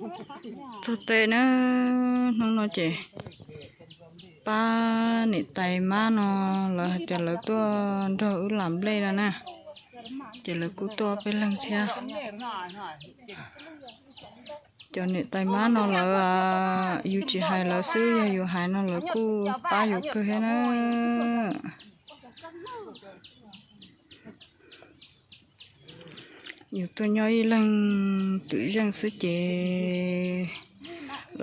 Txog teb na, hnub no ces pab niam tais mab no, lawv hais tias lawv tuaj nrog wb lam nplej no na, ces lawv kuj tuaj peb leeg thiab. Cov niam tais mab no lawv, yus tsis hais lawv xwb, yog yus hais no lawv kuj pab yus kawg thiab na. Yus tuaj nyob ib leeg twm zeej xwb ces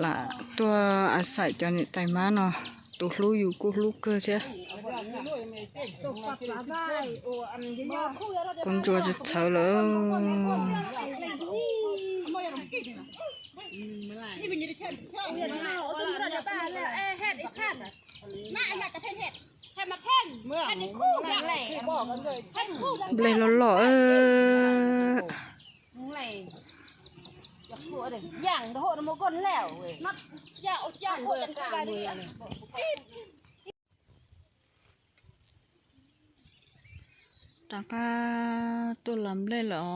lam tuaj a xaim cov niam tais mab no, tus hlub yus kuj hlub kawg thiab. Kuv ntsuas tsis txhawv lawm. Nplej loj loj. Rov qab tuaj los nplej lawm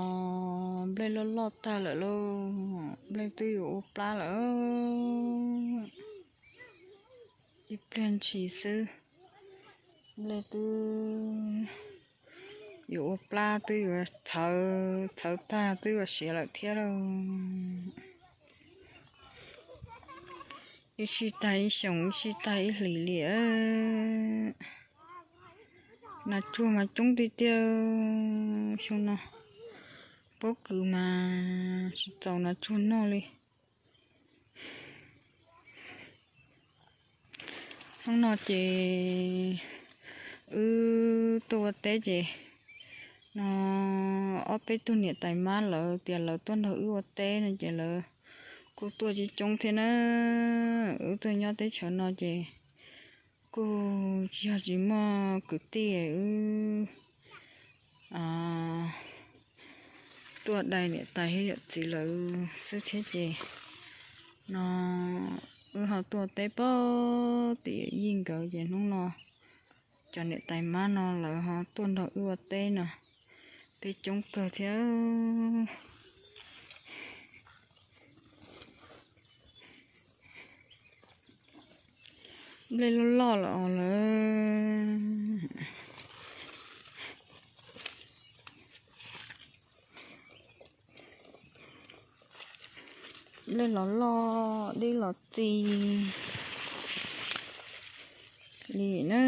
os, nplej loj loj tag lawm lauj, nplej twb yuav ua plab lawm. Ib pliag ntshis xwb, nplej twb yuav ua plab, twb yuav txhawv, txhawv tag twb yuav siav lawm thiab lauj. Ib sij tag ib xyoos, ib sij tag ib hlis li. Nas tsuag mas coob tiag tiag xyoo no, pob kws mas tsis txaus nas tsuag noj li. Hnub no ces wb tuaj ua teb ces no ob peb tug niam tais mab lawv tias lawv tuaj nrog wb ua teb no ces lawv kuj tuaj coob coob thiab na. Wb tuaj nyob teb chaws no ces kuj yog tsis muaj kwv tij wb tuaj dai niam tais thiab yawm txiv lawv xwb thiab ces no wb ho tuaj teb pog tim yawm yij nkawd ces hnub no cov niam tais mab no lawv ho tuaj nrog wb ua teb no, peb coob kawg thiab. Nplej loj loj lawm os lawv. Nplej los loj, dib los txi li na.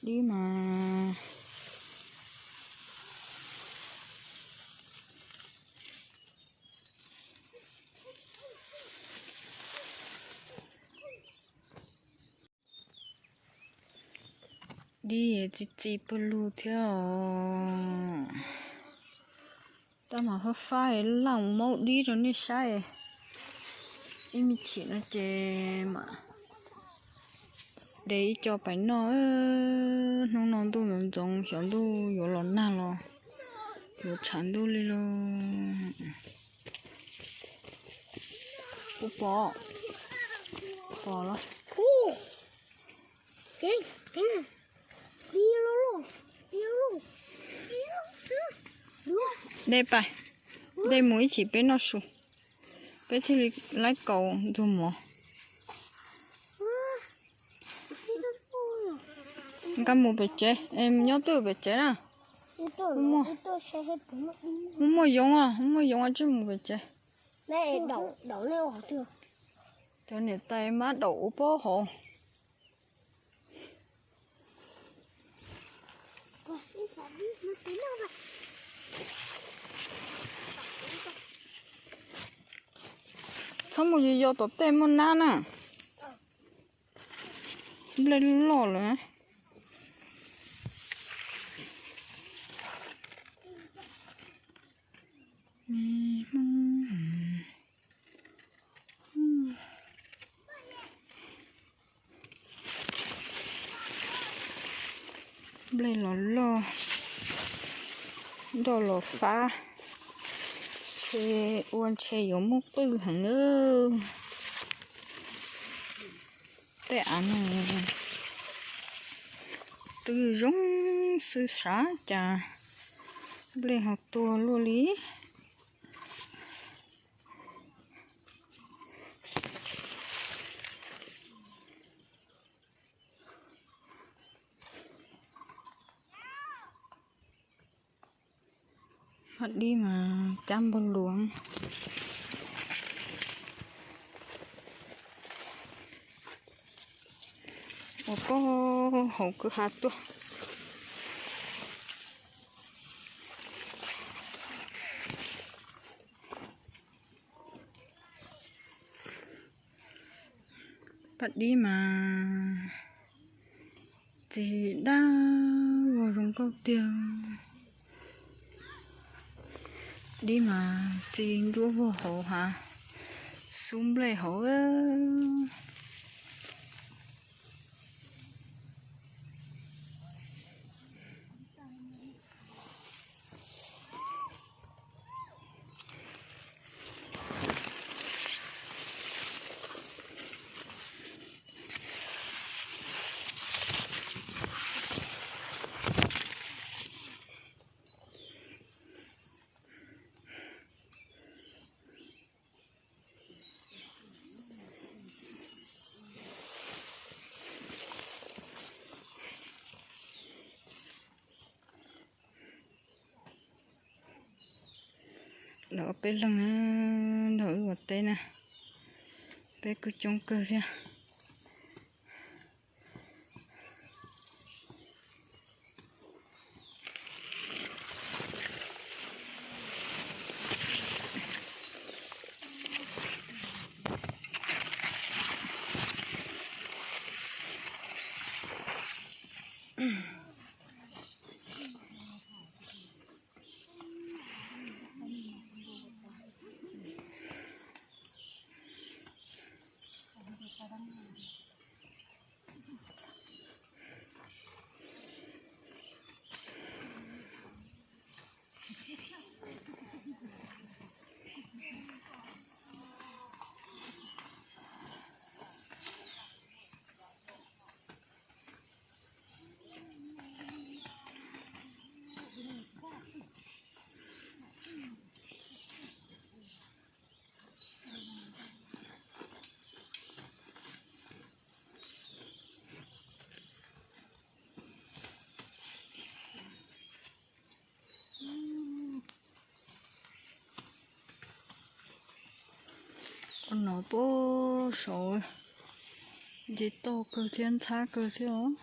Dib mas dib txi txi pawg lug thiab os. Tab mas fab fab laj maub dib rau nej saib. Ib me chim no ces mam de ib co pais noj. Hnub no ntuj ntxoov ntxoov, xyov ntuj yuav los nag los yuav tshav ntuj li lauj. Puas pom? Pom los. De pais, de mus ib chim peb noj su, peb thiaj li laib kaus ntxuag mov. Nqa mus pem tsev, nyob twj pem tsev na. Muaj, muaj yoov os, muaj yoov os, tsij mus pem tsev. Cov niam tais mab daum ua pob hauv. Txhob mus yos yos tom tej muaj nab na. Nplej loj lawm. Nplej los loj, nroj los fab, ntshe ua ntshe yuav muaj qwj heev. Tej av no Zoo xwb sav cas nplej ho tuag luaj li. Paj dib mas cab npog luas. Ua koj hauv kwj ha tuaj. Paj dib mas txi dab vog zoo nkauj tiag. Dib mas txi nruab vog hauv hav, xub nplej hauv. Los ob peb leeg na, nrog wb ua teb na, peb kuj coob kawg thiab. Ua no puag saud, nce toj kawg thiab ntxhab kawg thiab os.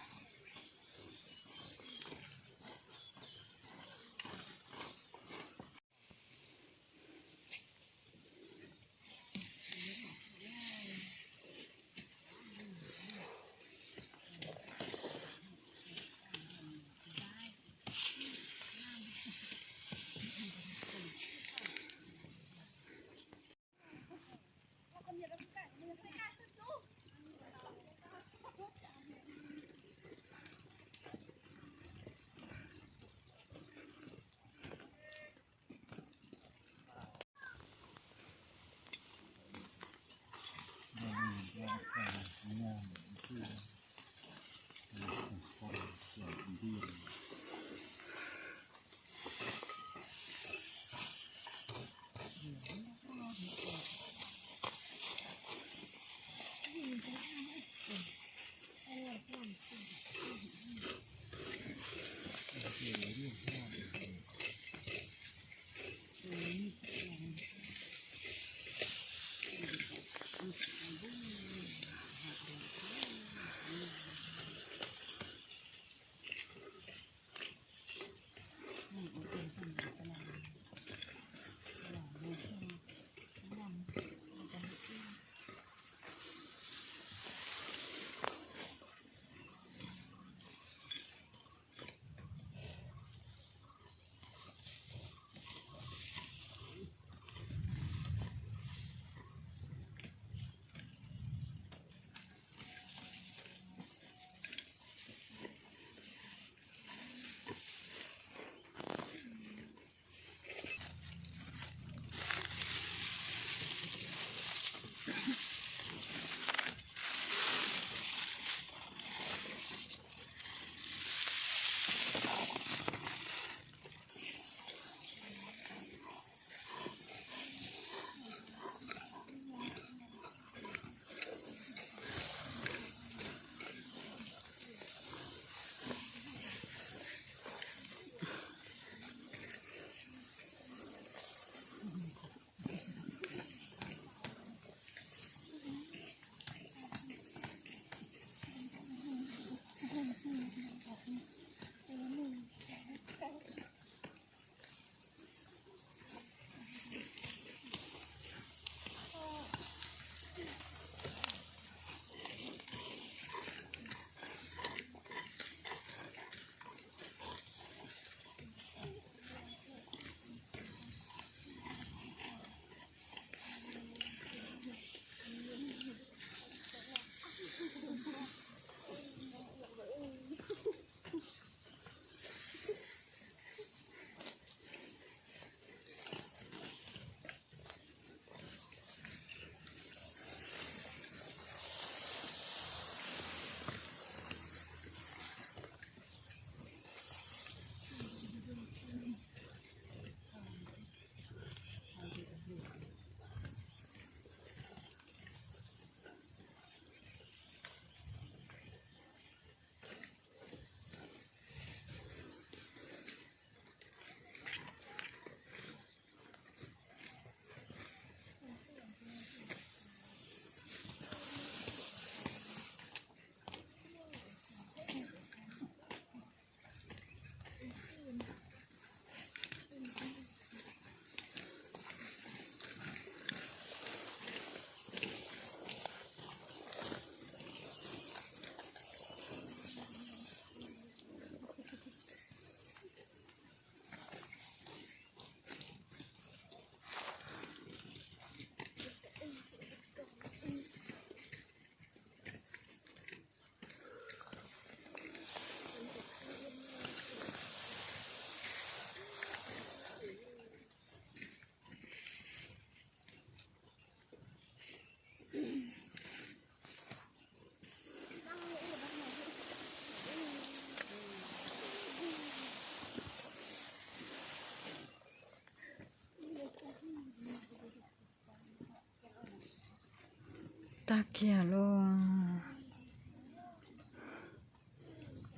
tag kiag lauj.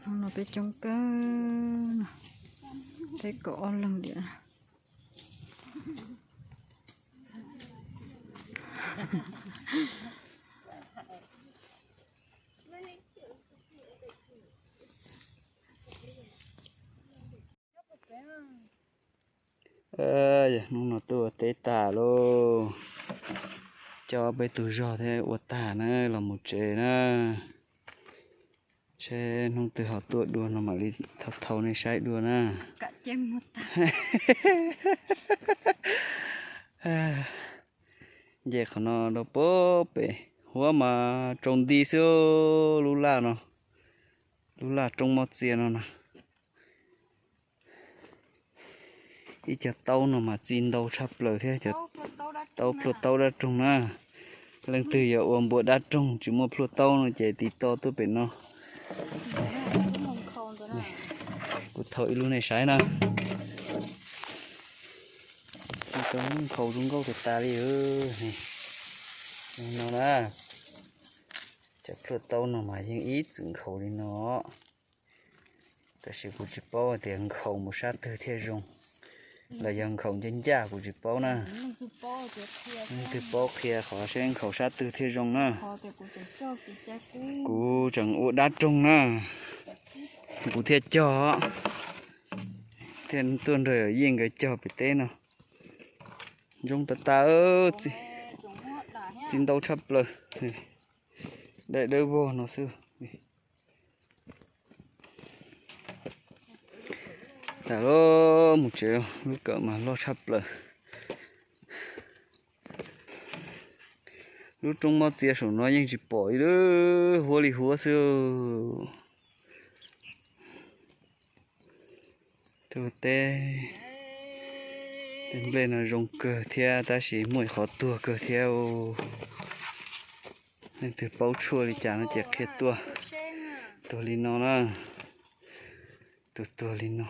Hnub no peb coob kawg no, peb kaum ob leeg diam. Yog hnub no tuaj ua teb tag lauj, coj peb tug zog thiab ua tag na los mus tsev na. Saib hnub twg ho tuaj dua no mam li thau thau nej saib dua na. Nce qhov no rau pem huab mas tsaus nti xwb, lub laj no, lub laj roob mob txias no na. Ib co taub no mas txi ntau tshaj plaws thiab, cov taub plhuaj taub dab roog na. Leej twg yuav ua npua dab roog tsis muaj plhuaj taub no ces tiv to tuaj pem no. Kuv thau ib lub nej saib na. Txi tau nkhaus zoo nkauj tas tas li. No na, cov plhuaj taub no mas yeej ib txwm nkhaus li no. Tab sis kuv tsis paub tias nkhaus mus sab twg thiaj zoo, los yog nkhaus ncaj ncaj kuv tsis paub na. Leej twg paub qhia qhov seb nkhaus sab twg thiaj zoo na. Kuv tseem ua dab roog na, kuv thiaj cog, thiaj tuaj nrog Yeej nkawd cog pem teb no. Zoo tas tas, txi ntau tshaj plaws. Daim dawb vog no xwb. Tag los mus tsev, lub kawm mas loj tshaj plaws. Lub roob mob txias saum no yeej tsis pom li, huab li huab xwb. Tuaj teb, tej nplej no zoo kawg thiab tab sis muaj ib qhov tuag kawg thiab. Leej twg paub tshuaj li cas no ces qhia tuaj. Tuag li no na, tuag tuag li no.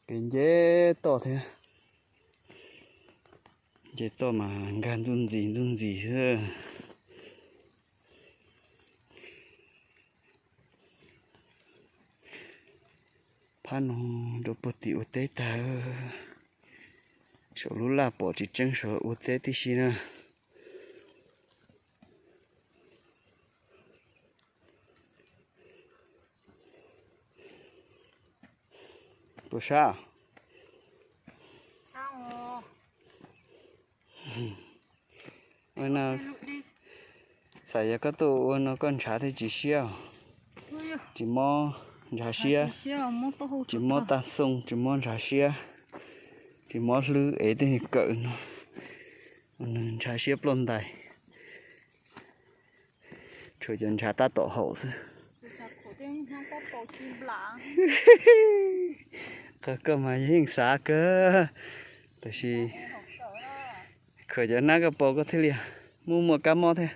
Kev nce toj thiab, nce toj mas nkag ntxuj ntxis ntxuj ntxis xwb. Phab no rau puag tim ua teb tag, saum lub laj pom tsis tseeb, saum ua teb tib si na. Puas sab? Xav yog koj tuaj ua no koj ntshav thiaj tsis siab. Tsis mob ntshav siab, tsis mob tag xoo, tsis mob ntshav siab, tsis mob hlwb es tej kawm no, nws ntshav siab ploj ntais. Tshuav cov ntshav tab tom haum xwb. Qhov koj mas yeej xav kawg, tab sis khuam cov hnab koj pos koj thiaj li muaj muaj kab mob thiab.